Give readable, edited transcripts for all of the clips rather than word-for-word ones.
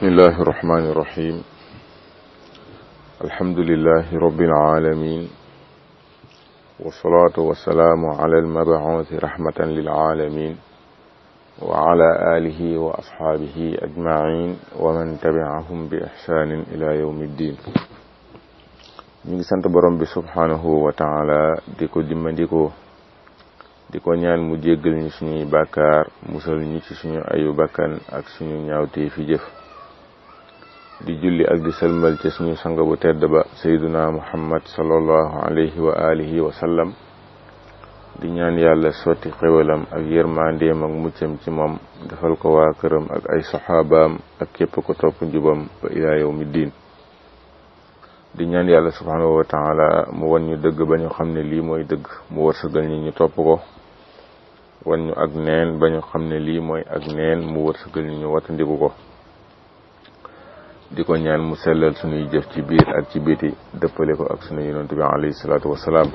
bismillahi irrahmani irrahim alhamdulilahi rabbil alamin wasalaatu wasalaamu ala almabuuthi rahmatan lil alamin wa ala alihi wa ashaabihi ajmain wa man tabiahum bi ihsanin ila yawmi ddin. ñu ngi sant borom bi subhanahu wa taala di ko dimmandikoo di ko ñaan mu jéggal ñu suñuy bàkkaar musal ñu ci suñu ayu bakkan ak suñu ñaawtee fi jëf, di julli ak di salmal ci suñu sang bu tedd ba sayyiduna muhammad sallallahu alayhi wa alihi wa sallam, di ñaan yàlla sotti xewalam ak yërmandeem ak muccam ci moom, defal ko waa këram ak ay saxaabaam ak képp ko topp njubam ba ilaa yawmi diin. di ñaan yàlla subhanahu wa taala mu wan ñu dëgg ba ñu xam ne lii mooy dëgg, mu wërsëgal ñu topp ko, wan ñu ak neen ba ñu xam ne lii mooy ak neen, mu wërsëgal ñu wattandiku ko. di ko ñaan mu sellal suñuy jëf ci biir ak ci biti, dëppale ko ak sunu yonent bi alayhi salaatu wasalaam.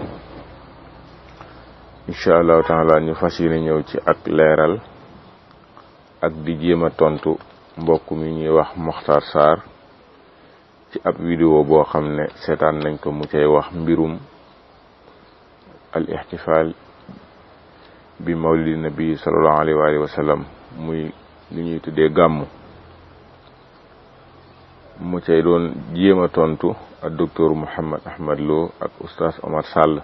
incha allahu taala ñu fas yéene ñëw ci ak leeral ak di jéem a tontu mbokk mi ñuy wax Mokhtar Sarr ci ab vidéo boo xam ne seetaan nañ ko mu cay wax mbirum al ixtifaal bi mawlidi nabi sallallahu alayhi wa sallam, muy li ñuy tuddee gàmmu. mu cay doon jéem a tontu ak docteur Mouhammad Ahmad Lo ak oustaz Omar Sall.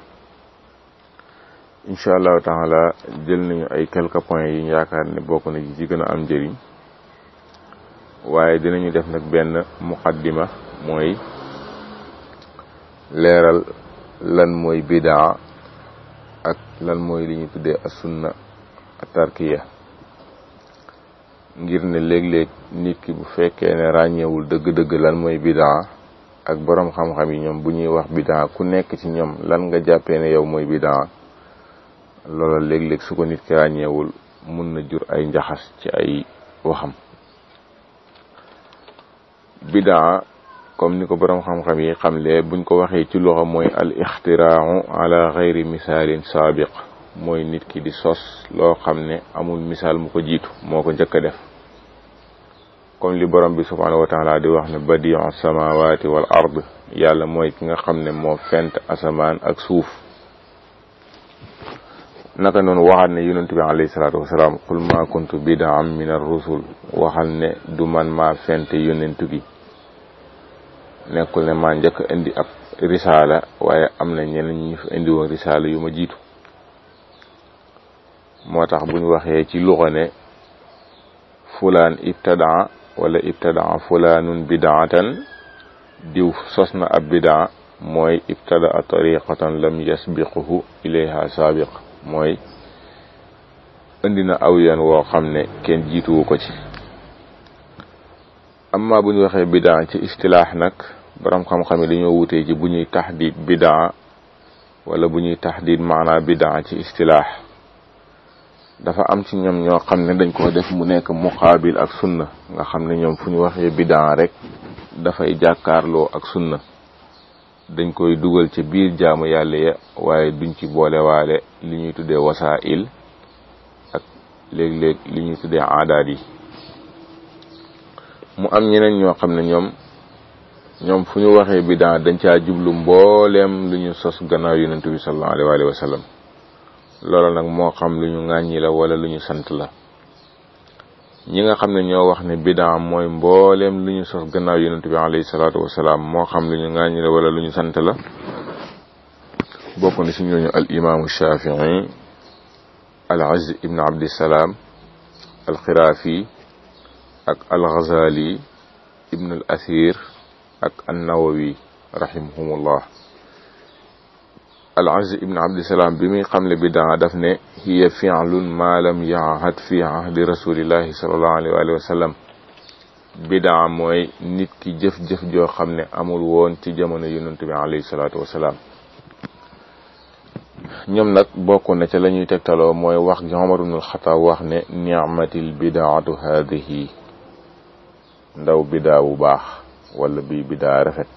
incha allahu taala jël nañu ay quelques points yi ñu yaakaar ne bokk na ci gën a am njëriñ, waaye dinañu def nag benn muqaddima, mooy leeral lan mooy bidaa ak lan mooy li ñu tuddee as-sunna at-tarkiya, ngir ne léeg-léeg nit ki bu fekkee ne ràññeewul dëgg-dëgg lan mooy bidaa, ak borom xam-xam yi ñoom bu ñuy wax bidaa ku nekk ci ñoom lan nga jàppee ne yow mooy bidaa, loola léeg-léeg su ko nit ki ràññeewul mun na jur ay njaxas ci ay waxam. bidaa comme ni ko borom xam-xam yi xamle, buñ ko waxee ci loxo mooy al ixtiraau ala xayri misaalin saabiq, mooy nit ki di sos loo xam ne amul misaal mu ko jiitu, moo ko njëkk a def. comme li borom bi subhanahu wa taala di wax ne badiu samawati wal ard, yàlla mooy ki nga xam ne moo fent asamaan ak suuf. naka noonu waxal ne yonent bi alayhi salaatu wasalaam qul ma kuntu bid'an min ar-rusul, waxal ne du man maa fent yonentu gi, nekkul ne maa njëkk indi ab risaala, waaye am na ñeneen ñi fi indi woon risaala yu ma jiitu. moo tax bu ñu waxee ci luxa ne fulaan ibtadaa wala ibtadaa fulaanun bidaatan, diw sos na ab bidaa, mooy ibtadaa tariqatan lam yasbiquhu ilayha saabiq, mooy indi na aw yoon woo xam ne kenn jiituwu ko ci. amma bu ñu waxee bidaa ci istilaax nag, borom xam-xam yi dañoo wutee ci bu ñuy taxdiid bidaa wala bu ñuy taxdiid maanaa bidaa ci istilaax. dafa am ci ñoom ñoo xam ne dañ ko def mu nekk muqaabil ak sunna, nga xam ne ñoom fu ñu waxee bidaa rek dafay jàkkaarloo ak sunna, dañ koy dugal ci biir jaamu yàlla ya, waaye duñ ci boolewaale li ñuy tuddee wasaa'il ak léeg-léeg li ñuy tuddee aadaat yi. mu am ñeneen ñoo xam ne ñoom fu ñu waxee bidaa dañ caa jublu mbooleem lu ñu sos gannaaw yonent bi sallallahu alayhi wa sallam. loolu nag moo xam lu ñu ŋàññi la wala lu ñu sant la. ñi nga xam ne ñoo wax ne bidaa mooy mbooleem lu ñu sos gannaaw yonent bi alayhi salaatu wasalaam, moo xam lu ñu ŋàññi la wala lu ñu sant la, bokk na ci ñooñu al imaamu Shafii, al Izz ibn Abdissalaam, al Xiraafi ak al Ghazali ibn al Asir ak an Nawawi rahimahumullah. al Izz ibn Abdissalaam bi muy xamle bidaa daf ne hiya fi'lun ma lam ya'had fi ahdi rasulillahi sallallahu alayhi wa sallam. bidaa mooy nit ki jëf-jëf joo xam ne amul woon ci jamono yonent bi alayhi salaatu wasalaam. ñoom nag bokk na ca la ñuy tegtaloo mooy wax gi Umar ibn al-Khattab wax ne ni'matil bidaatu haadihi, ndaw bidaa bu baax wala bii bidaa rafet.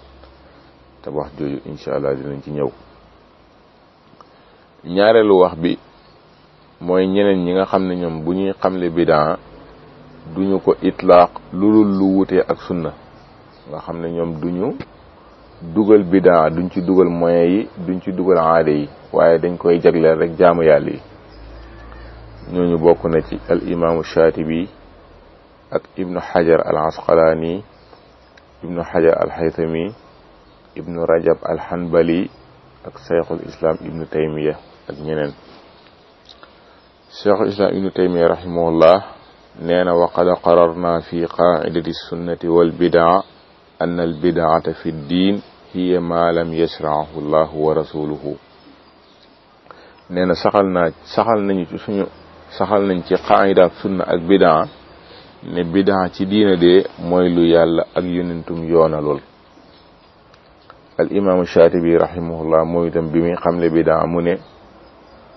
te wax jooju incha allah dinañ ci ñëw. ñaareelu wax bi mooy ñeneen ñi nga xam ne ñoom bu ñuy xamle bidaa duñu ko itlaaq lu wutee ak sunna nga xam ne ñoom duñu dugal bidaa, duñ ci dugal moyens yi, duñ ci dugal aada yi, waaye dañ koy jagleel rek jaamu yàlla yi. ñooñu bokk na ci al imaamu Shaatibi ak ibnu Hajar al Asqalaani, ibnu Hajar al Haytami, ibnu Rajab al Hanbali ak cheikhul islam ibnu Taymiya ak ñeneen. cheikhul islam ibnu Taymiya rahimahullah nee na wa qad qararna fi qaa'idati sunnati wal bidaa anna al bidaata fi diin hiya ma lam yashra'ahu llahu wa rasuluhu. nee na saxal nañ ci qaa'ida sunna ak bidaa ne bidaa ci diina de mooy lu yàlla ak yonentum yoonalool. al imaamu Shaatibi rahimahullah mooy itam bi muy xamle bidaa mu ne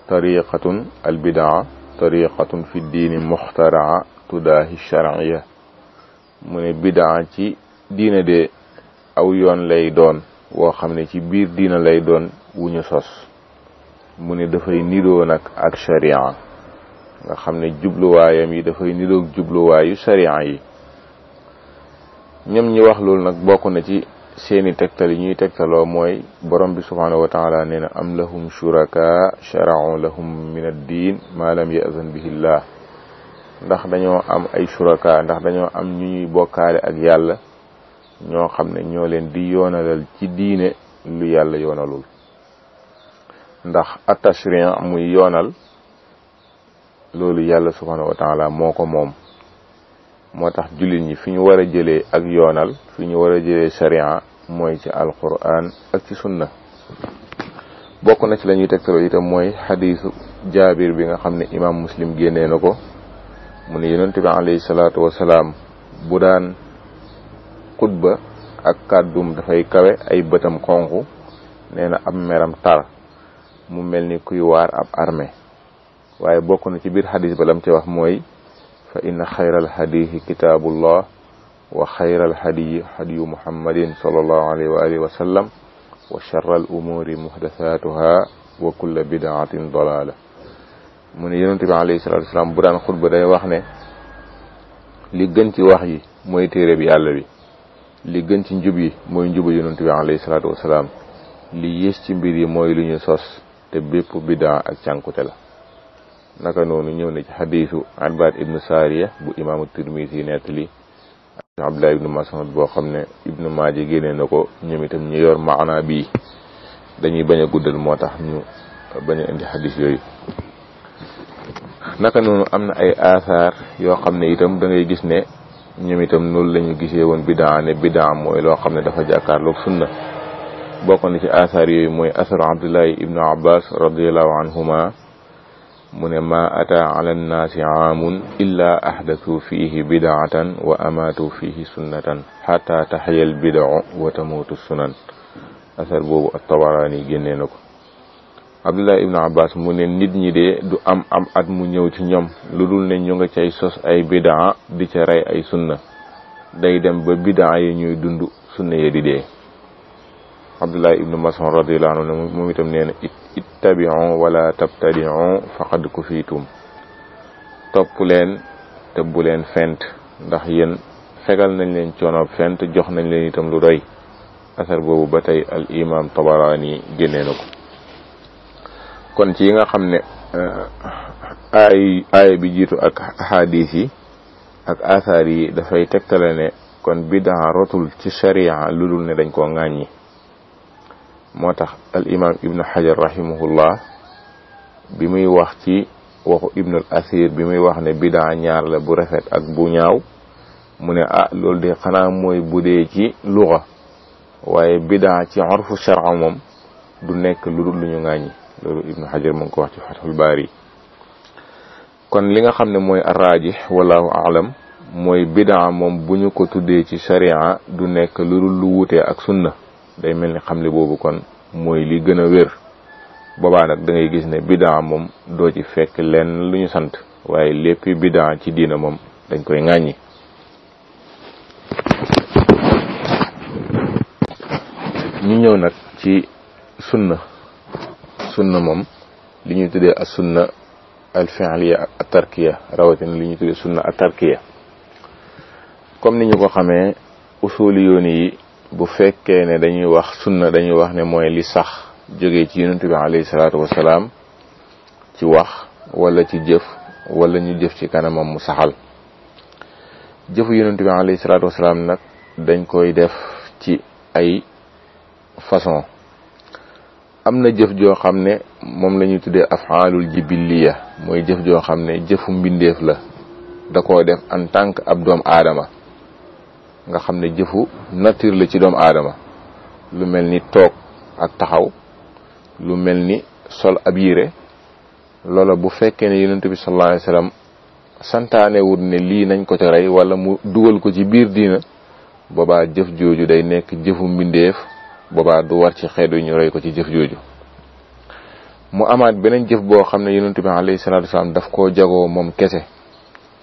tariqatun al bidaa tariqatun fi diini muxtaraa tudaahi shar'iyya. mu ne bidaa ci diina de aw yoon lay doon woo xam ne ci biir diina lay doon wu ñu sos. mu ne dafay nidoo nag ak sharia nga xam ne jubluwaayam yi dafay nidoog jubluwaayu sharia yi. ñoom ñi wax loolu nag bokk na ci seeni tegtal yi ñuy tegtaloo mooy borom bi subhaanahu wa taala nee na am lahum shuraka shara'u lahum min ad-diin ma lam ya'zan bihi llah. ndax dañoo am ay shuraka, ndax dañoo am ñu ñuy bokkaale ak yàlla ñoo xam ne ñoo leen di yoonalal ci diine lu yàlla yoonalul. ndax at-tashri' muy yoonal loolu yàlla subhaanahu wa taala moo ko moom. moo tax jullit ñi fi ñu war a jëlee ak yoonal, fi ñu war a jëlee sharia mooy ci alquran ak ci sunna. bokk na ci la ñuy tegtaloo itam mooy xadiisu jaabir bi nga xam ne imaam muslim génnee na ko. mu ne yonent bi alayhi salaatu wasalaam bu daan xutba ak kàddum dafay kawe, ay bëtam xonqu, nee na ab meram tar, mu mel ni kuy waar ab armée. waaye bokk na ci biir xadis ba lam ci wax mooy fa inna xayral hadiisi kitaabullah wa xayral hadiyi hadiyu muhammadin sallallahu alayhi wa alihi wa sallam wa sharral umuuri muhdasaatuha wa kulla bidaatin dalaala. mu ne yonent bi alayhi salaatu wasalaam bu daan xutba day wax ne li gën ci wax yi mooy téere bi yàlla bi, li gën ci njub yi mooy njubu yonent bi alayhi salaatu wasalaam, li yées ci mbir yi mooy lu ñu sos, te bépp bidaa ak cànkute la. naka noonu ñëw na ci xadiisu Adbaat ibnu Saariya bu imaamu Tirmisi nettali ak Abdullah ibnu Mas'ud boo xam ne ibnu Maaja génnee na ko. ñoom itam ñu yor maana bii, dañuy bañ a guddal moo tax ñu bañ a indi xadiis yooyu. naka noonu am na ay asaar yoo xam ne itam da ngay gis ne ñoom itam noonu la ñu gisee woon bidaa, ne bidaa mooy loo xam ne dafa jàkkaarloog sunna. bokk na ci asaar yooyu mooy asaru Abdullahi ibnu Abbas radiyallahu anhuma mu ne ma ata ala nnaasi aamun illa ahdathu fihi bidaatan wa amaatu fihi sunnatan xata taxyal bidau wa tamuutu sunan. asar boobu at-Tabaraani génnee na ko. Abdullah ibnu Abbas mu ne nit ñi de du am at mu ñëw ci ñoom lu dul ne ñu nga cay sos ay bidaa di ca rey ay sunna. day dem ba bidaa yi ñuy dund, sunna yi di dee. Abdullah ibnu Mas'ud radiyallahu anhu moom itam nee na ittabi'u wala tabtadi'u faqad kufitum. topp leen te bu leen fent, ndax yéen fegal nañ leen coono fent, jox nañ leen itam lu doy. asar boobu ba tey al imam Tabaraani génnee na ko. kon ci yi nga xam ne aaya bi jiitu ak ahadis yi ak asaar yi dafay tegtale ne kon bidaa rotul ci sharia lu dul ne dañ koo ŋàññi. moo tax al imam ibnu Hajar rahimahullah bi muy wax ci waxu ibnul Asir bi muy wax ne bidaa ñaar la, bu rafet ak bu ñaaw, mu ne loolu de xanaa mooy bu dee ci luga, waaye bidaa ci urfu shar'a moom du nekk lu dul lu ñu ŋàññi. loolu ibnu Hajar mu ngi ko wax ci Fathul Baari. kon li nga xam ne mooy arrajih wallahu a'lam mooy bidaa moom bu ñu ko tuddee ci sharia du nekk lu dul lu wuute ak sunna. day mel ni xamle boobu kon mooy li gën a wér. boobaa nag da ngay gis ne bidaa moom doo ci fekk lenn lu ñu sant, waaye lépp bidaa ci diina moom dañ koy ŋàññi. ñu ñëw nag ci sunna moom li ñuy tuddee as sunna al fi'liya ak tarkiya, rawatina li ñuy tuddee sunna ak tarkiya. comme ni ñu ko xamee usuli yooni yi bu fekkee ne dañuy wax sunna dañuy wax ne mooy li sax jógee ci yonent bi alayhi salaatu wasalaam ci wax wala ci jëf wala ñu jëf ci kanamam mu saxal jëfu yonent bi alayhi salaatu wasalaam nag dañ koy def ci ay façon. am na jëf joo xam ne moom la ñuy tuddee afaalul jibiliya mooy jëf joo xam ne jëfu mbindeef la da koo def en tant que ab doom aadama nga xam ne jëfu nature la ci doomu aadama lu mel ni toog ak taxaw lu mel ni sol ab yére loola bu fekkee ne yonent bi sallallahu alayhi wasallam santaane wut ne lii nañ ko ci rey wala mu dugal ko ci biir diina boobaa jëf jooju day nekk jëfu mbindeef boobaa du war ci xeet wi ñu rey ko ci jëf jooju. mu amaat beneen jëf boo xam ne yonent bi alayhi salaatu wasallam daf koo jagoo moom kese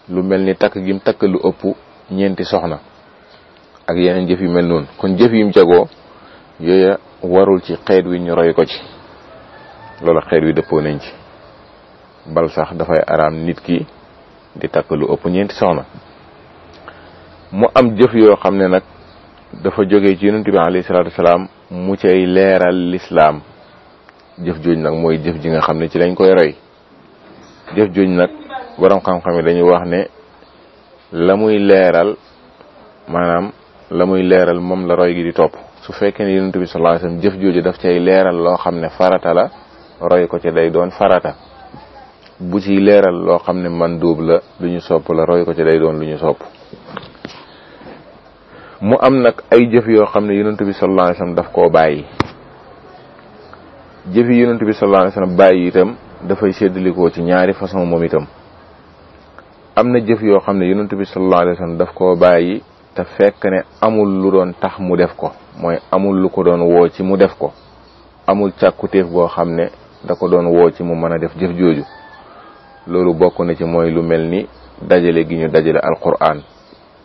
lu mel ni takk gim takk lu ëpp 4 soxna ak yeneen jëf yu mel noonu kon jëf yim jagoo yooya warul ci xeet wi ñu roy ko ci loolu xeet wi dëppoo nañ ci bal sax dafay araam nit ki di takk lu ëpp 4 soxna. mu am jëf yoo xam ne nag dafa jógee ci yonent bi alayhi salaatu wasalaam mu cay leeral lislaam jëf jooj nag mooy jëf ji nga xam ne ci lañ koy roy jëf jooj nag borom xam-xam yi dañuy wax ne la muy leeral maanaam la muy leeral moom la roy gi di topp su fekkee ne yonent bi sallallahu alayhi wasallam jëf jooju daf cay leeral loo xam ne farata la roy ko ci day doon farata bu ci leeral loo xam ne mandóob la lu ñu sopp la roy ko ci day doon lu ñu sopp. mu am nag ay jëf yoo xam ne yonent bi sallallahu alayhi wasallam daf koo bàyyi jëf yi yonent bi sallallahu alayhi wasallam bàyyi itam dafay séddalikoo ci ñaari façon moom itam. am na jëf yoo xam ne yonent bi sallallahu alayhi wasallam daf koo bàyyi te fekk ne amul lu doon tax mu def ko mooy amul lu ko doon woo ci mu def ko amul càkkutéef boo xam ne da ko doon woo ci mu mën a def jëf jooju. loolu bokk na ci mooy lu mel ni dajale gi ñu dajale alquran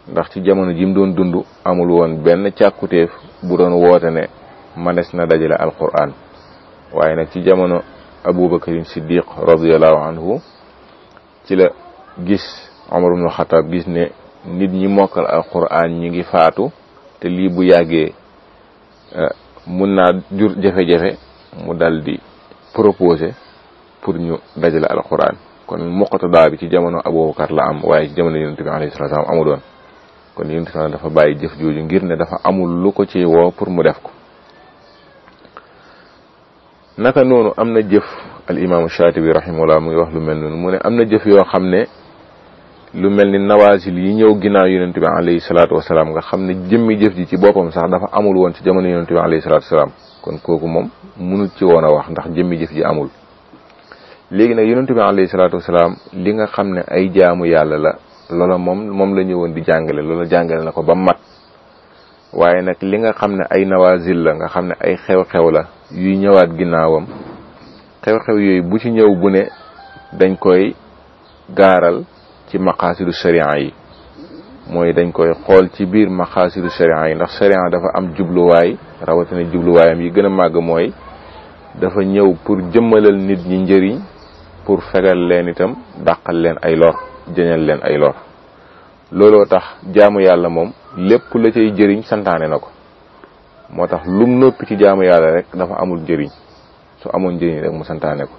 ndax ci jamono ji mu doon dund amul woon benn càkkutéef bu doon woote ne manes na dajale alquran waaye nag ci jamono abubakarin siddiq radiyallahu anhu ci la gis Umar ibn Khattab gis ne nit ñi mokkal alquran ñi ngi faatu te lii bu yàggee mun naa jur jafe-jafe mu dal di proposer pour ñu dajale alquran kon muqtada bi ci jamono Abubakar la am waaye ci jamono yonent bi alayhi salaatu wa salaam amu doon kon yonent bi dafa bàyyi jëf jooju ngir ne dafa amul lu ko ci woo pour mu def ko. naka noonu am na jëf al imaamu Shaatibi rahimahullah mu ngi wax lu mel noonu mu ne am na jëf yoo xam ne lu mel ni nawaasil yi ñëw ginnaaw yonent bi alayhi salaatu wasalaam nga xam ne jëmmi jëf ji ci boppam sax dafa amul woon ci jamono yonent bi alayhi salaatu wasalaam kon kooku moom mënut ci woon a wax ndax jëmmi jëf ji amul. léegi nag yonent bi alayhi salaatu wasalaam li nga xam ne ay jaamu yàlla la loola moom la ñëwoon di jàngale loola jàngale na ko ba mat waaye nag li nga xam ne ay nawaasil la nga xam ne ay xew-xew la yuy ñëwaat ginnaawam xew-xew yooyu bu ci ñëw bu ne dañ koy gaaral ci maqaasidu sharia yi mooy dañ koy xool ci biir maqaasidu sharia yi ndax sharia dafa am jubluwaay rawatina jubluwaayam yi gën a màgg mooy dafa ñëw pour jëmmalal nit ñi njëriñ pour fegal leen itam dàqal leen ay lor jëñal leen ay lor looloo tax jaamu yàlla moom lépp la cay jëriñ santaane na ko moo tax lum noppi ci jaamu yàlla rek dafa amul njëriñ su amoon njëriñ rek mu santaane ko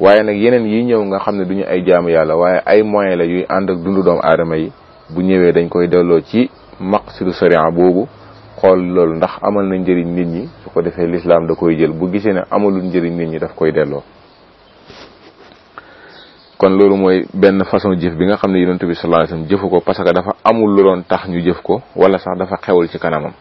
waaye nag yeneen yi ñëw nga xam ne duñu ay jaamu yàlla waaye ay moyen la yuy ànd ak dundu doomu aadama yi bu ñëwee dañ koy delloo ci maqsidu sharia boobu xool loolu ndax amal na njëriñ nit ñi su ko defee l'islam da koy jël bu gisee ne amalul njëriñ nit ñi daf koy delloo. kon loolu mooy benn façon jëf bi nga xam ne yonent bi sallallahu alayhi wasallam jëfu ko parce que dafa amul lu doon tax ñu jëf ko wala sax dafa xewul ci kanamam.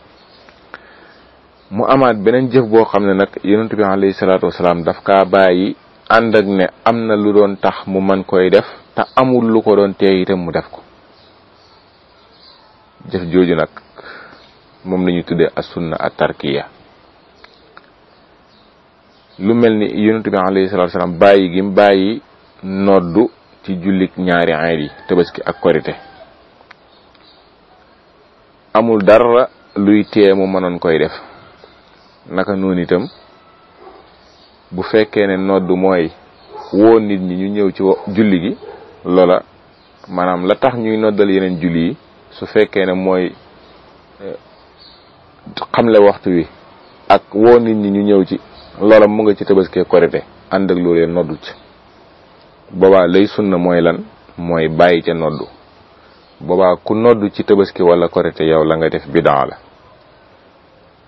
mu amaat beneen jëf boo xam ne nag yonent bi alayhi salaatu wasalaam daf kaa bàyyi ànd ak ne am na lu doon tax mu mën koy def te amul lu ko doon tee itam mu def ko. jëf jooju nag moom la ñuy tuddee as-sunna at-tarkiya lu mel ni yonent bi alayhi salaatu wasalaam bàyyi gi mu bàyyi noddu ci jullik ñaari ayit yi tabaski ak korite amul dara luy tee mu mënoon koy def. naka noonu itam bu fekkee ne noddu mooy woo nit ñi ñu ñëw ci julli gi loola maanaam la tax ñuy noddal yeneen julli yi su fekkee ne mooy xamle waxtu wi ak woo nit ñi ñu ñëw ci loola mu nga ci tabaski korite ànd ak loolee noddu ci boobaa lay sunna mooy lan mooy bàyyi ca noddu boobaa ku noddu ci tabaski wala korite yow la nga def bidaa la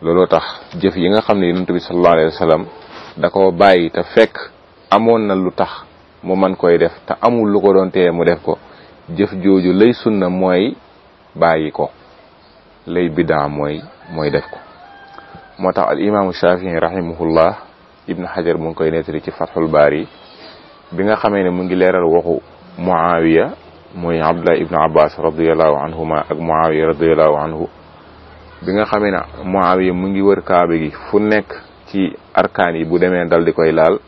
looloo tax jëf yi nga xam ne yonent bi sallallahu alayhi wa sallam da ko bàyyi te fekk amoon na lu tax mu man koy def te amul lu ko doon teye mu def ko jëf jooju lay sunna mooy bàyyi ko lay bidaa mooy def ko moo tax al imaamu Shafii rahimahullah ibnu Hajar mu ngi koy nettali ci Fathul Baari bi nga xamee ne mu ngi leeral waxu Muawiya mooy Abdullah ibnu Abbas radiyallahu anhuma ak Muawiya radiyallahu anhu bi nga xamee ne Muawiya mu ngi wër kaaba gi fu nekk ci arkaan yi bu demee dal di koy laal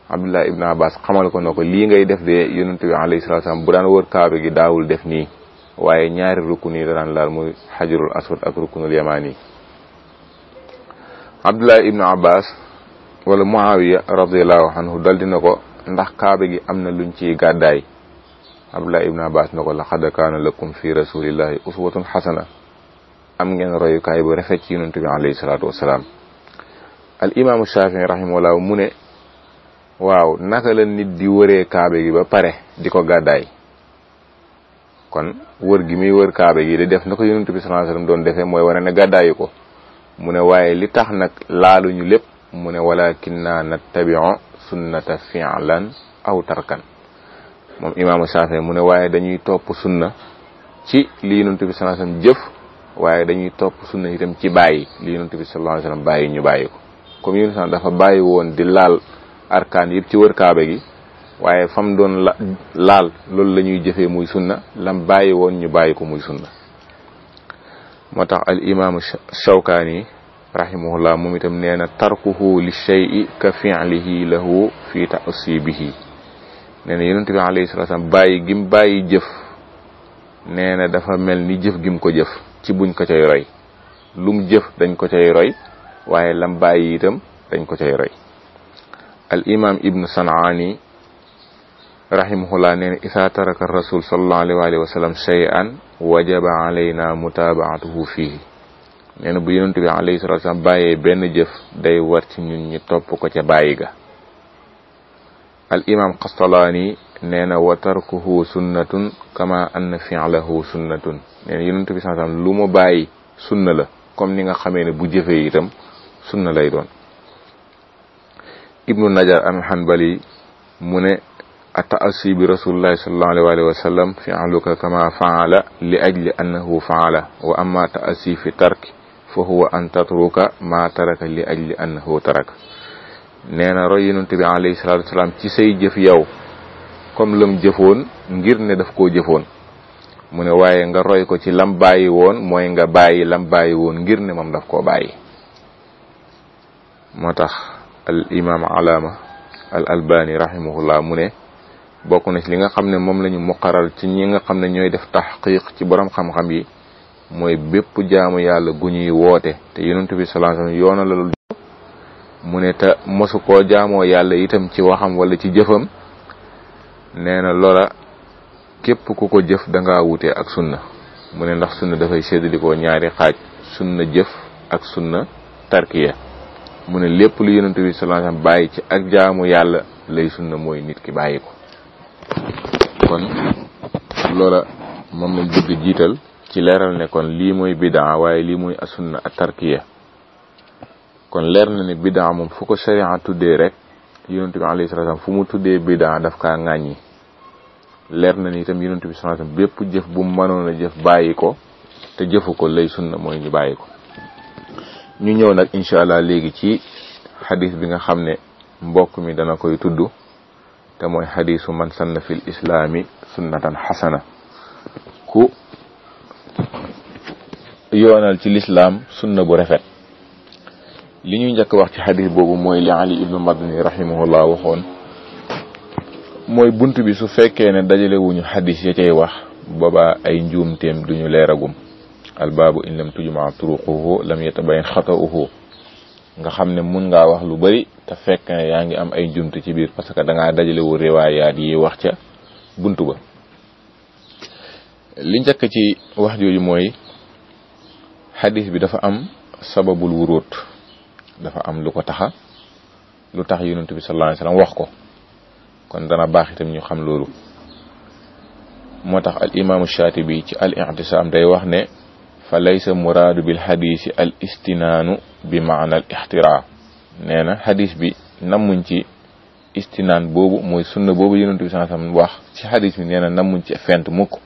Abdullah ibnu Abbas xamal ko na ko lii ngay def de yonent bi alayhi salaatu salaam bu daan wër kaaba gi daawul def nii waaye ñaari rukun yi da daan laal muy xajarul aswad ak rukunul yamaani Abdullah ibnu Abbas wala Muawiya radiyallahu anhu dal dina ko ndax kaaba gi am na luñ ciy gàddaay Abdullah ibnu Abbas na ko laqad kaana lakum fi rasulillahi uswatun xasana am ngeen royukaay bu rafet ci yonent bi alayhi salaatu wasalaam al imaamu Shafii rahimahullah mu ne waaw naka la nit di wëree kaaba gi ba pare di ko gàddaay kon wër gi muy wër kaaba gi di def na ko yonent bi sallallahu alayhi wasallam doon defee mooy wane ne gàddaayu ko mu ne waaye li tax nag laaluñu lépp mu ne walakinna nattabi'u sunnata fi'lan aw tarkan moom imaamu Shafii mu ne waaye dañuy topp sunna ci li yonent bi sallallahu alayhi wasallam jëf waaye dañuy topp sunna itam ci bàyyi li yonent bi sallallahu alayhi wasallam bàyyi ñu bàyyi ko comme yonent bi dafa bàyyi woon di laal arkaan yëpp ci wër kaaba gi waaye fam doon laal loolu la ñuy jëfee muy sunna lam bàyyi woon ñu bàyyi ko muy sunna moo tax al imaamu Shawkaani rahimahullah moom itam nee na tarkuhu li shay'i ka fi'lihi lahu fi ta'sibihi nee na yonent bi alayhi salatu wasallam bàyyi gim bàyyi jëf nee na dafa mel ni jëf gim ko jëf ci buñ ko cay roy lum jëf dañ ko cay roy waaye lam bàyyi itam dañ ko cay roy al imam ibnu San'aani rahimahullah nee na isa taraka rasul sallallahu alayhi wa sallam shay'an wajaba alayna mutaba'atuhu fihi nee na bu yonent bi alayhi salatu wasallam bàyyee benn jëf day war ci ñun ñi topp ko ca bàyyi ga al imam Qastalaani nee na wa tarkuhu sunnatun kama anna fi'lahu sunnatun nee na yonent bi sallallahu alayhi wasallam lu mu bàyyi sunna la comme ni nga xamee ne bu jëfee itam sunna lay doon ibnu Najar al Hanbali mu ne at-ta'assi bi rasulillahi sallallahu alayhi wa sallam fi'luka kama fa'ala li ajli annahu fa'ala wa amma ta'assi fi tarki fa huwa an tatruka ma taraka li ajli annahu taraka nee na roy yonent bi alayhi salatu wasalam ci say jëf yow comme lam jëfoon ngir ne daf koo jëfoon mu ne waaye nga roy ko ci lam bàyyi woon mooy nga bàyyi lam bàyyi woon ngir ne moom daf koo bàyyi moo tax al imam Alaama al Albani rahimahullah mu ne bokk na ci li nga xam ne moom la ñu muqaral ci ñi nga xam ne ñooy def tahqiq ci borom xam-xam yi mooy bépp jaamu yàlla gu ñuy woote te yonent bi sallallahu alayhi wasallam yoona la mu ne te mosu koo jaamoo yàlla itam ci waxam wala ci jëfam nee na loola képp ku ko jëf da ngaa wute ak sunna mu ne ndax sunna dafay séddalikoo ñaari xaaj sunna jëf ak sunna tarkiya mu ne lépp lu yonent bi sallallahu alayhi wasallam bàyyi ci ak jaamu yàlla lay sunna mooy nit ki bàyyi ko kon loola moom lañ bëgg jiital ci leeral ne kon lii mooy bidaa waaye lii mooy as-sunna at-tarkiya kon leer na ne bidaa moom fu ko sharia tuddee rek yonent bi alayhi salaam fu mu tuddee bidaa daf kaa ŋàññi leer na ni itam yonent bi sallallahu alayhi wasallam bépp jëf bu mu mënoon a jëf bàyyi ko te jëfu ko lay sunna mooy ñu bàyyi ko ñu ñëw nag incha allah léegi ci xadis bi nga xam ne mbokk mi dana koy tudd te mooy xadisu man sanna fil islaami sunnatan xasana ku yoonal ci lislaam sunna bu rafet li ñuy njëkk wax ci xadis boobu mooy li Ali ibnu Madini rahimahullah waxoon mooy bunt bi su fekkee ne dajale wuñu xadis ya cay wax booba ay njuumteem duñu leeragum albaabu in lam tujma turuquhu lam yatabayin xata'uhu nga xam ne mun ngaa wax lu bari te fekk ne yaa ngi am ay njuumte ci biir parce que da ngaa dajale wu riwaayaat yi wax ca buntu ba li njëkk ci wax jooju mooy xadis bi dafa am sababul wuruut, dafa am lu tax yonent bi sallallahu alayhi wasallam wax ko, kon dana baax itam ñu xam loolu. moo tax al imaamu Shaatibi ci al i'tisaam day wax ne fa laysa muraadu bil xadisi al istinaanu bi maana al ixtiraa. nee na xadis bi nammuñ ci istinaan boobu mooy sunna boobu yonent bi sallallahu alayhi wasallam wax ci xadis bi, nee na nammuñ ci fent mukk.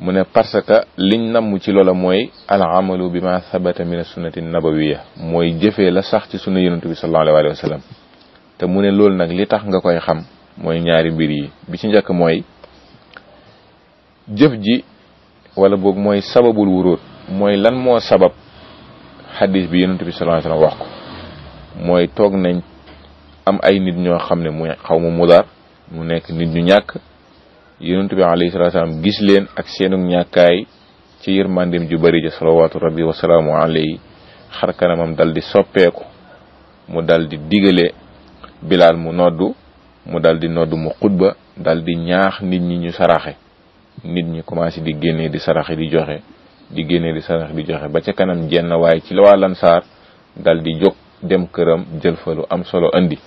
mu ne parce que liñ namm ci loola mooy al amalu bi ma sabata min sunnati nabawiya, mooy jëfee la sax ci sunna yonent bi sallallahu alayhi wasallam. te mu ne loolu nag li tax nga koy xam mooy ñaari mbir yi. bi ci njëkk mooy jëf ji, wala boog mooy sababul wuruut, mooy lan moo sabab xadis bi yonent bi sallallahu alayhi wasallam wax ko. mooy toog nañ am ay nit ñoo xam ne muy xaw ma mudar, mu nekk nit ñu ñàkk, yonent bi alayhi salatu wasallam gis leen ak seenu ñàkkaay ci yërmandeem ju bari ja salawaatu rabbi wa salaamu alayhi, xar kanamam dal di soppeeku, mu dal di digale Bilaal mu noddu, mu dal di noddu mu xutba, dal di ñaax nit ñi ñu saraxe. nit ñi commencé di génnee di saraxe di joxe, di génnee di saraxe di joxe, ba ca kanam jenn waaye ci la waa Lansaar dal di jóg dem këram jël fa lu am solo andi.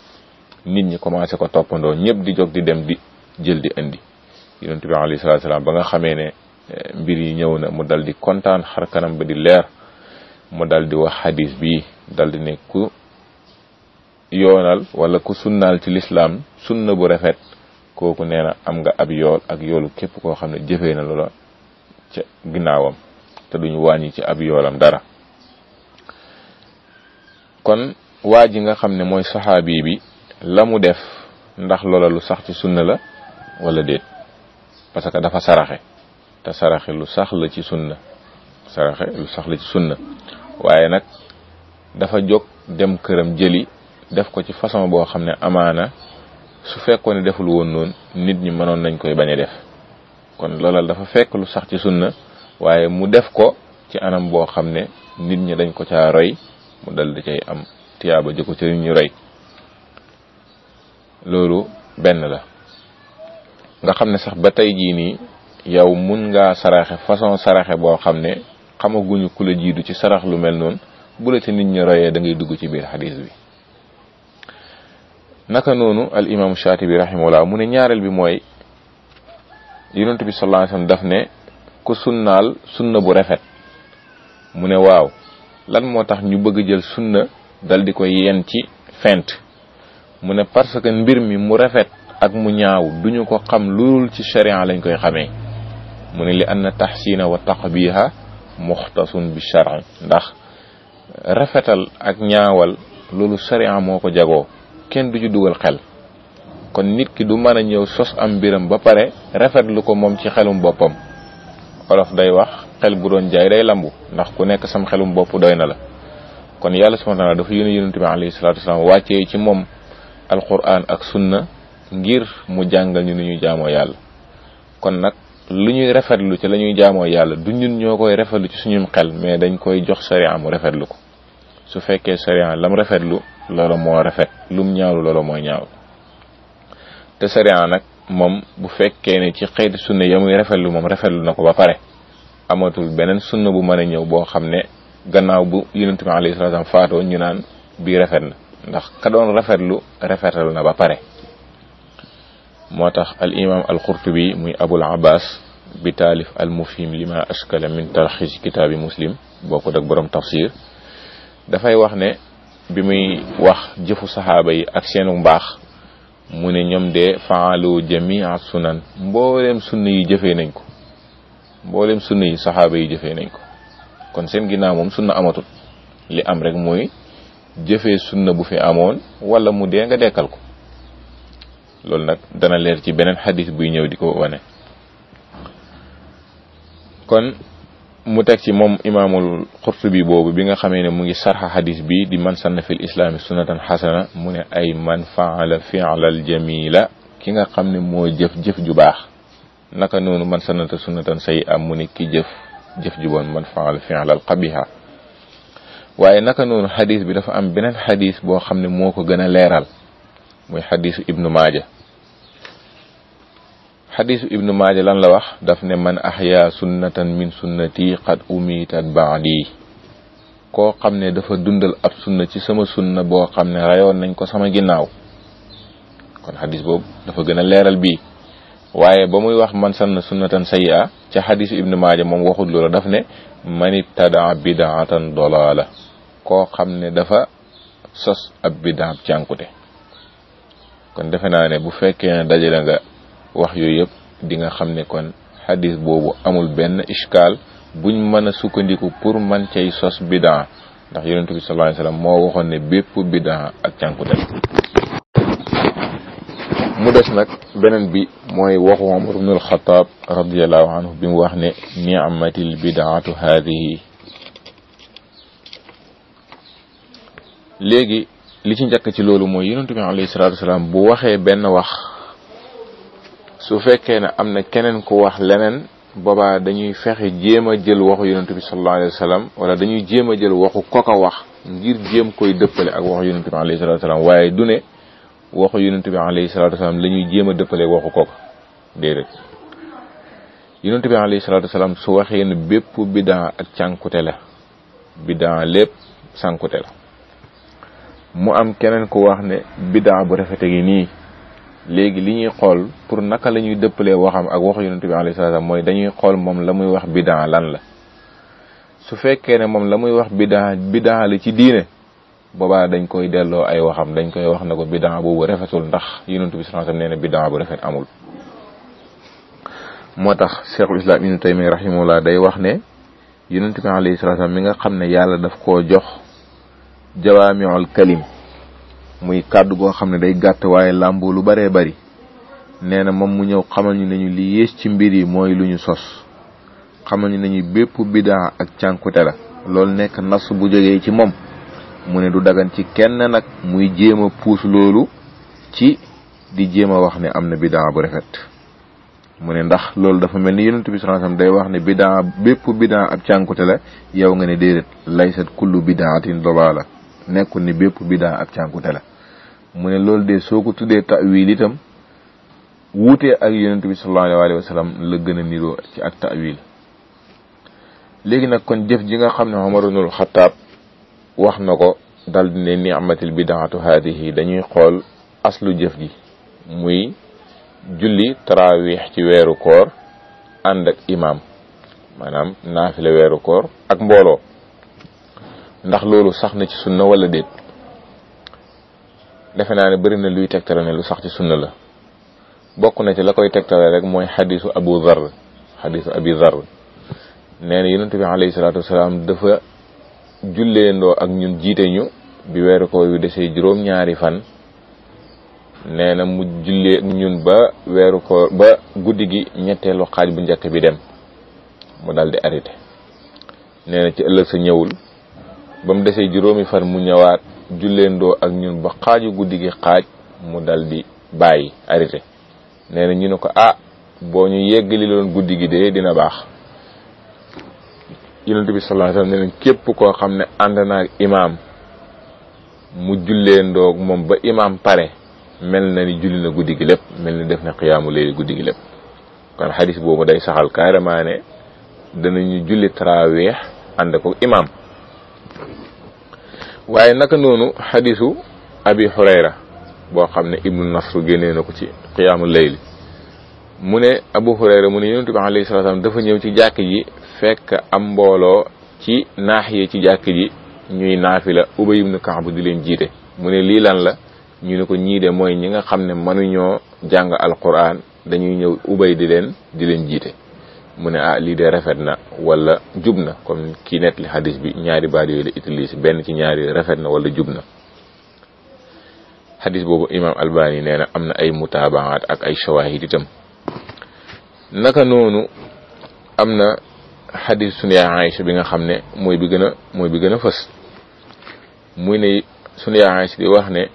nit ñi commencé ko toppandoo, ñëpp di jóg di dem di jël di andi. yonent bi alayhi salaatu salaam ba nga xamee ne mbir yi ñëw na, mu dal di kontaan, xar kanam ba di leer, mu dal di wax xadis bi, dal di ne ku yoonal wala ku sunnaal ci lislaam sunna bu rafet, kooku nee na am nga ab yool ak yoolu képp koo xam ne jëfee na loola ca ginnaawam, te duñu wàññi ci ab yoolam dara. kon waa ji nga xam ne mooy saxaabi bi la mu def, ndax loola lu sax ci sunna la wala déet? parce que dafa saraxe, te saraxe lu sax la ci sunna, saraxe lu sax la ci sunna. waaye nag dafa jóg dem këram jëli, def ko ci façon boo xam ne amaana su fekkoon ne deful woon noonu nit ñi mënoon nañ koy bañ a def. kon loola dafa fekk lu sax ci sunna, waaye mu def ko ci anam boo xam ne nit ñi dañ ko caa roy, mu dal di cay am tiyaaba jëkko ci ñu roy. loolu benn la. nga xam ne sax ba tey jii nii yow mun ngaa saraxe façon saraxe boo xam ne xamaguñu ku la jiitu ci sarax lu mel noonu, bu la ci nit ñi royee da ngay dugg ci biir xadis bi. naka noonu al imaamu Shaatibi rahimahullah mu ne ñaareel bi mooy yonent bi sallallahu alayhi wasallam daf ne ku sunnaal sunna bu rafet. mu ne waaw, lan moo tax ñu bëgg jël sunna dal di koy yen ci fent? mu ne parce que mbir mi mu rafet ak mu ñaaw duñu ko xam lool ci sharia lañ koy xamee. mu ne li anna tahsina wa taqbiha muxtasun bi shar'i, ndax rafetal ak ñaawal loolu sharia moo ko jagoo, kenn du ci dugal xel. kon nit ki du mën a ñëw sos am mbiram ba pare rafetlu ko moom ci xelum boppam. olof day wax xel bu doon jaay day lambu, ndax ku nekk sam xelum bopp doy na la. kon yàlla subhanahu wa ta'ala dafa yónni yonent bi alayhi salatu wasallam wàccee ci moom alquran ak sunna ngir mu jàngal ñu ni ñuy jaamoo yàlla. kon nag lu ñuy rafetlu ci la ñuy jaamoo yàlla du ñun ñoo koy rafetlu ci suñum xel, mais dañ koy jox sharia mu rafetlu ko. su fekkee sharia lam rafetlu loolu moo rafet, lum ñaawlu loolu mooy ñaaw. te sharia nag moom bu fekkee ne ci xeeti sunna ya muy rafetlu moom rafetlu na ko ba pare, amatul beneen sunna bu mën a ñëw boo xam ne gannaaw bu yonent bi alayhi salaam faatoo ñu naan bii rafet na, ndax ka doon rafetlu rafetal na ba pare. moo tax al imam al qurtubi muy abul abbas bi taalif al mufhim lima ashkala min talxiis kitaabi muslim, bokkut ak borom tafsir, dafay wax ne bi muy wax jëfu saxaaba yi ak seenu mbaax, mu ne ñoom de faalu jamia sunan, mbooleem sunna yi jëfee nañ ko, mbooleem sunna yi saxaaba yi jëfee nañ ko. kon seen ginnaaw moom sunna amatul, li am rek mooy jëfee sunna bu fi amoon wala mu dee nga dekkal ko. loolu nag dana leer ci beneen xadis buy ñëw di ko wane. kon mu teg ci moom imaamul Qurtubi boobu bi nga xamee ne mu ngi sarxa xadis bi di man sanna fil islaami sunnatan xasana, mu ne ay man faala fi'lal jamila, ki nga xam ne moo jëf-jëf ju baax. naka noonu man sannata sunnatan sayyi'a, mu ne ki jëf ju bon man faala fi'lal qabiha. waaye naka noonu xadis bi dafa am beneen xadis boo xam ne moo ko gën a leeral, muy xadisu ibnu maaja. xadisu ibnu maaja lan la wax daf ne man ahya sunnatan min sunnati qad umitat ba'di koo xam ne dafa dundal ab sunna ci sama sunna boo xam ne rayoon nañ ko sama ginnaaw. kon xadis boobu dafa gën a leeral bii. waaye ba muy wax man sanna sunnatan sayyi'a ca xadisu ibnu maaja moom waxul loola daf ne man ibtadaa bidaatan dalaala koo xam ne dafa sos ab bidaab cànkute. kon defe naa ne bu fekkee ne dajale nga wax yooyu yëpp di nga xam ne kon xadis boobu amul benn ishkaal buñ mën a sukkandiku pour man cay sos bidaa ndax yonent bi sallallahu alayhi wasallam moo waxoon ne bépp bidaa ak cànkute. mu des nag beneen bi mooy waxu Umar ibn al-Khattab radiyallahu anhu bi mu wax ne ni'matil bidaatu haadihi. léegi li ci njëkk ci loolu mooy yonent bi alayhi salaatu wasalaam bu waxee benn wax su fekkee ne am na keneen ku wax leneen boobaa dañuy fexe jéem a jël waxu yonent bi sallallahu alayhi wasallam wala dañuy jéem a jël waxu koka wax ngir jéem koy dëppale ak waxu yonent bi alayhi salaatu wasalaam waaye du ne waxu yonent bi alayhi salaatu wasalaam la ñuy jéem a dëppale waxu koka déedéet. yonent bi alayhi salaatu wasalaam su waxee ne bépp bidaa ak cànkute la bidaa lépp sànkute la mu am keneen ku wax ne bidaa bu rafete gi nii léegi li ñuy xool pour naka la ñuy dëppalee waxam ak waxu yonent bi alayhi salaam mooy dañuy xool moom la muy wax bidaa lan la. su fekkee ne moom la muy wax bidaa la ci diine boobaa dañ koy delloo ay waxam dañ koy wax na ko bidaa boobu rafetul ndax yonent bi sallallahu alayhi wasallam nee na bidaa bu rafet amul. moo tax Cheikhul Islam Ibn Taymiyya rahimahullah day wax ne yonent bi alayhi salaam mi nga xam ne yàlla daf koo jox jawaami'ul kalim muy kàddu goo xam ne day gàtt waaye làmboo lu baree bari nee na moom mu ñëw xamal ñu nañu li yées ci mbir yi mooy lu ñu sos xamal ñu nañu bépp bidaa ak cànkute la loolu nekk nas bu jógee ci moom mu ne du dagan ci kenn nag muy jéem a puus loolu ci di jéem a wax ne am na bidaa bu rafet. mu ne ndax loolu dafa mel ni yonent bi sallallahu alayhi wasallam day wax ne bidaa bépp bidaa ab cànkute la yow nga ne déedéet laysat kullu bidaatin dalaala nekkul ni bépp bidaa ab cànkute la. mu ne loolu de soo ko tuddee ta'wil itam wuutee ak yonent bi sallallahu alayhi wasallam la gën a niroo ci ak ta'wil. léegi nag kon jëf ji nga xam ne Umar ibn al-Khattab wax na ko dal di ne ni'matil bidaatu haadihi dañuy xool aslu jëf ji muy julli tarawih ci weeru koor ànd ak imam maanaam naafila weeru koor ak mbooloo ndax loolu sax na ci sunna wala déet. defe naa ne bëri na luy tegtale ne lu sax ci sunna la bokk na ci la koy tegtale rek mooy xadisu abi Dharr nee na yonent bi alayhi salaatu wasalaam dafa julleendoo ak ñun jiite ñu bi weeru koor yu desee juróom-ñaari fan nee na mu jullee ñun ba weeru koor ba guddi gi ñetteelu xaaj bu njëkk bi dem mu dal di arrêté. nee na ci ëllëg sa ñëwul ba mu desee juróomi fan mu ñëwaat julleendoo ak ñun ba xaaju guddi gi xaaj mu dal di bàyyi arrêté. nee na ñu ne ko boo ñu yeggali loon guddi gi de dina baax. yonent bi sallallahu alayhi wasallam nee na képp koo xam ne ànd naag imaam mu julleendoo moom ba imaam pare mel na ni julli na guddi gi lépp mel ni def na xiyaamu layli guddi gi lépp. kon xadis boobu day saxal carrément ne danañu julli tarawih ànd ko imaam. waaye naka noonu xadisu abi Hurayra boo xam ne ibnu Nasr génnee na ko ci xiyaamu layli mu ne Abu Hurayra mu ne yonent bi alayhi salaam dafa ñëw ci jàkk ji fekk am mbooloo ci naaxiye ci jàkk ji ñuy naafila Ubay ibn Ka'b di leen jiite. mu ne lii lan la ñu ne ko ñii de mooy ñi nga xam ne mënuñoo jàng alquran dañuy ñëw Ubay di leen jiite. mu ne lii de rafet na wala jub na comme kii net li hadis bi ñaari baat yooyu la utilisé benn ci ñaari rafet na wala jub na. hadis boobu imam Albani nee na am na ay mutaabaat ak ay shawahid itam. naka noonu am na hadis sunu yaay Aïcha bi nga xam ne mooy bi gën a fës muy ne sunu yaay Aïcha di wax ne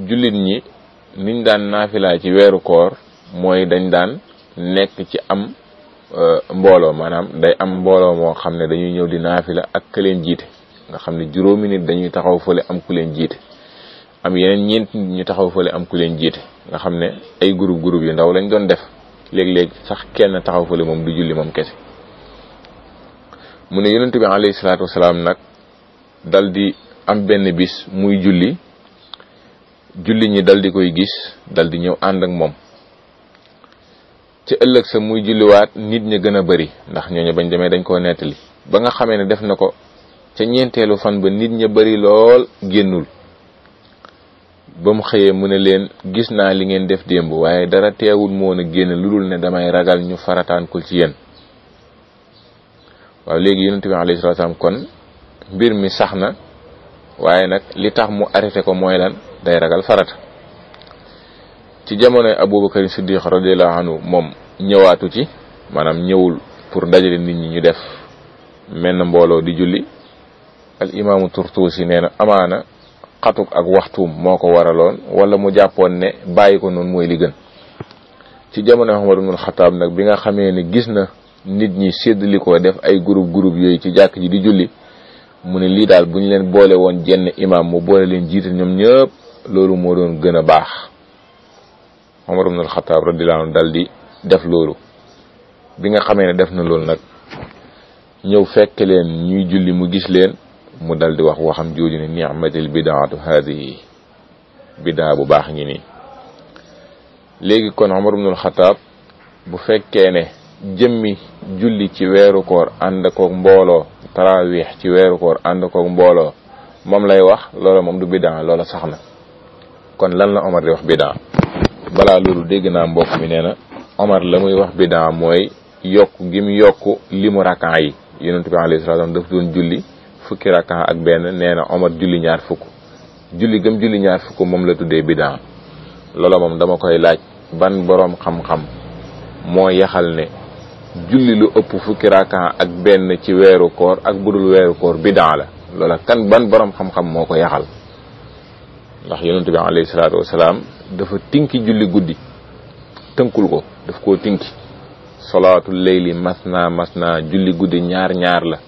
jullit ñi niñ daan naafilaa ci weeru koor mooy dañ daan nekk ci am mbooloo maanaam day am mbooloo moo xam ne dañuy ñëw di naafila ak ku leen jiite nga xam ne juróomi nit dañuy taxaw fële am ku leen jiite am yeneen ñeent nit ñu taxaw fële am ku leen jiite nga xam ne ay groupe yu ndaw lañ doon def léeg-léeg sax kenn taxaw fële moom du julli moom kese. mu ne yonent bi alayhi salaatu wasalaam nag dal di am benn bis muy julli ñi dal di koy gis dal di ñëw ànd ak moom. ci ëllëg sa muy julliwaat nit ña gën a bari ndax ñooñu bañ demee dañ koo nettali ba nga xamee ne def na ko ca ñeenteelu fan ba nit ña bari lool génnul. ba mu xëyee mu ne leen gis naa li ngeen def démb waaye dara teewul moon a génn lu dul ne damay ragal ñu farataan ko ci yéen. waaw léegi yonent bi alayhi salaatu salaam kon mbir mi sax na waaye nag li tax mu arrêté ko mooy lan day ragal farata. ci jamonoy Abubakar Siddiq radiyallahu anhu moom ñëwaatu ci maanaam ñëwul pour dajale nit ñi ñu def menn mbooloo di julli. al imaamu Turtuusi nee na amaana xatuk ak waxtuum moo ko waraloon wala mu jàppoon ne bàyyi ko noonu mooy li gën. ci jamonoy Umar ibnul Xattaab nag bi nga xamee ne gis na nit ñi séddali ko def ay groupe yooyu ci jàkk ji di julli mu ne lii daal bu ñu leen boole woon jenn imaam mu boole leen jiite ñoom ñëpp loolu moo doon gën a baax. Umar ibnul Xattaab radiyallahu anhu dal di def loolu. bi nga xamee ne def na loolu nag ñëw fekk leen ñuy julli mu gis leen mu dal di wax waxam jooju ne ni'matil bidaatu haadihi bidaa bu baax ngi nii. léegi kon Umar ibnul Xattaab bu fekkee ne jëmmi julli ci weeru koor ànd koog mbooloo taraawix ci weeru koor ànd koog mbooloo moom lay wax loola moom du bidaa loola sax na. kon lan la Omar di wax bidaa balaa loolu dégg naa mbokk mi nee na Omar la muy wax bidaa mooy yokk gi mu yokk limu rakkaa yi. yonent bi alayhi salaam daf doon julli fukki rakkaa ak benn nee na Omar julli ñaar fukk julli gëm julli ñaar fukk moom la tuddee bidaa. loola moom dama koy laaj ban boroom xam-xam moo yaxal ne julli lu ëpp fukki rakkaa ak benn ci weeru koor ak budul weeru koor bidaa la. loola kan ban boroom xam-xam moo ko yaxal ndax yonent bi alayhi salaatu wasalaam dafa tinki julli guddi tënkul ko daf koo tinki. salaatul layli masna julli guddi ñaar la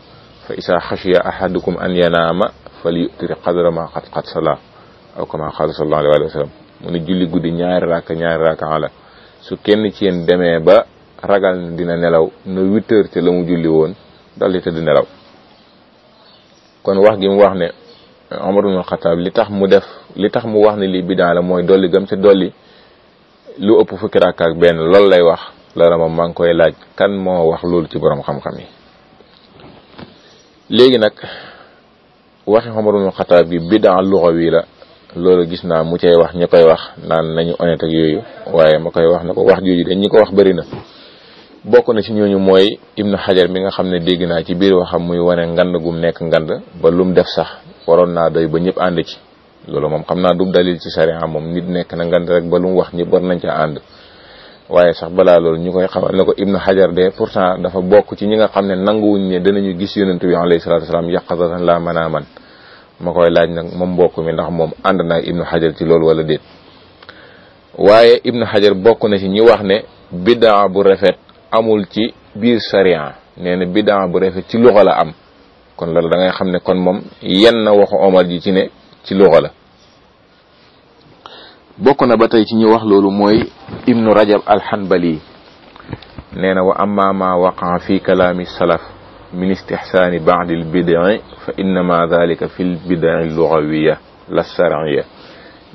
fa isa xashiya ahadukum an yanaama falyutiri qadra ma qad sala aw kama qala sallallahu alayhi wa sallam mu ne julli guddi ñaari raaka la su kenn ci yéen demee ba ragal ne dina nelaw na 8 heures te la mu julli woon dal di tëdd nelaw. kon wax gi mu wax ne Umar ibn Khattab li tax mu wax ne lii bidaa la mooy dolli gam ca dolli lu ëpp fukki raaka ak benn loolu lay wax. loolu moom maa ngi koy laaj kan moo wax loolu ci borom xam-xam yi. léegi nag waxi Umar ibn Khattab gi bidaa lugawi la loolu gis naa mu cay wax ñi koy wax naan nañu honnête ak yooyu waaye ma koy wax na ko wax jooju dañ ñi ko wax bëri na. bokk na ci ñooñu mooy Ibnu Hajar mi nga xam ne dégg naa ci biir waxam muy wane ngand gum nekk ngand ba lum def sax waroon naa doy ba ñëpp ànd ci. loolu moom xam naa du dalil ci sariya moom nit nekk na ngand rek ba lu mu wax ñëpp war nañ ca ànd. waaye sax balaa loolu ñu koy xamal ne ko Ibnu Hajar de pourtant dafa bokk ci ñi nga xam ne nanguwuñ ne danañu gis yonent bi alayhi salaatu wasalaam yaqazatan la manaaman. ma koy laaj nag moom mbokk mi ndax moom ànd naa Ibnu Hajar ci loolu wala déet. waaye Ibnu Hajar bokk na ci ñi wax ne bidaa bu rafet amul ci biir sariya nee na bidaa bu rafet ci luxa la am. kon loolu da ngay xam ne kon moom yenn waxu Omar ji ci ne ci luxa la. bokk na ba tey ci ñu wax loolu mooy Ibnu Rajab al-Hanbali nee na wa amma ma waqaa fi kalaami salaf min istihsaani ba'di al-bid'i fa innama dhalika fi al-bid'i al-lughawiyya la shar'iyya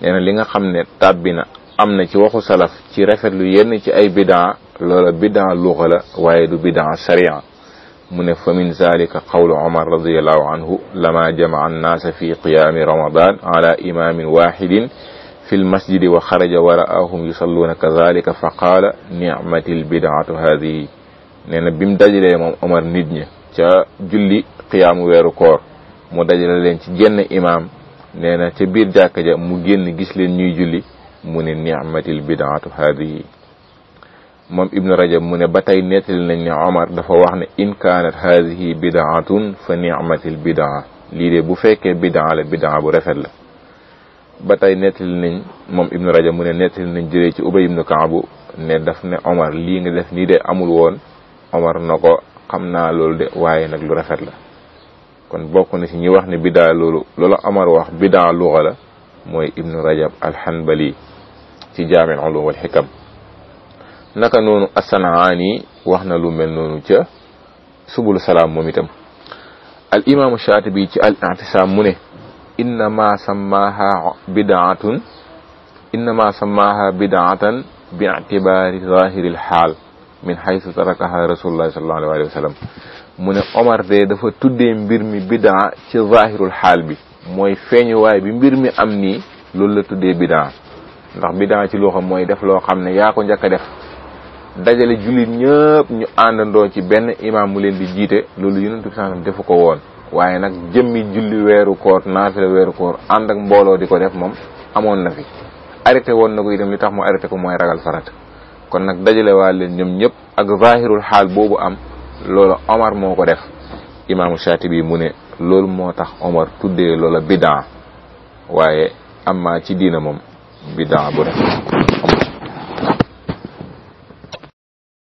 nee na li nga xam ne tàbbi na am na ci waxu salaf ci rafetlu yenn ci ay bidaa loola bidaa lugha la waaye du bidaa sharia mu ne fa min dhalika qawlu Umar radiyallahu anhu lama jama'a an-naasa fi qiyaami ramadan ala imamin wahidin fi lmasjidi wa xaraja waraahum yusalluuna kazalika fa qaala ni'matil bidaatu haadihi nee na bi mu dajalee moom Omar nit ñi ca julli qiyaamu weeru koor mu dajale leen ci jenn imaam nee na ca biir jàkka ja mu génn gis leen ñuy julli mu ne ni'matil bidaatu haadihi. moom Ibnu Rajab mu ne ba tey nettali nañ ne Omar dafa wax ne in kaanat haadihi bidaatun fa ni'matil bidaa lii de bu fekkee bidaa la bidaa bu rafet la. ba tey nettali nañ moom Ibnu Rajab mu ne nettali nañ jëlee ci Ubay ibnu Kaabu ne daf ne Omar lii nga def nii de amul woon Omar na ko xam naa loolu de waaye nag lu rafet la. kon bokk na ci ñi wax ne bidaa loolu Omar wax bidaa luga la mooy Ibnu Rajab al-Hanbali ci Jaami' al-Ulum wal Hikam. naka noonu as-San'aani wax na lu mel noonu ca subul salaam moom itam. al imaamu Shaatibi ci al-i'tisaam mu ne innama sammaaha bid'atan bi i'tibaari zaahiril xaal min haythu tarakaha rasulullahi sallallahu alayhi wa sallam. mu ne Omar de dafa tuddee mbir mi bidaa ci zaahirul xaal bi mooy feeñuwaay bi mbir mi am nii loolu la tuddee bidaa ndax bidaa ci loo xam mooy def loo xam ne yaa ko njëkk a def dajale jullit ñëpp ñu àndandoo ci benn imaam mu leen di jiite loolu Yonent bi sallallahu alayhi wasallam defu ko woon. waaye nag jëmmi julli weeru koor naafila weeru koor ànd ak mbooloo di ko def moom amoon na fi arrêté woon na ko itam li tax mu arrêté ko mooy ragal farat kon nag dajale waa leen ñoom ñëpp ak zahirul xaal boobu am loolu Omar moo ko def. imaamu Shaatibi mu ne loolu moo tax Omar tuddee loola bidaa waaye amma ci diina moom bidaa bu def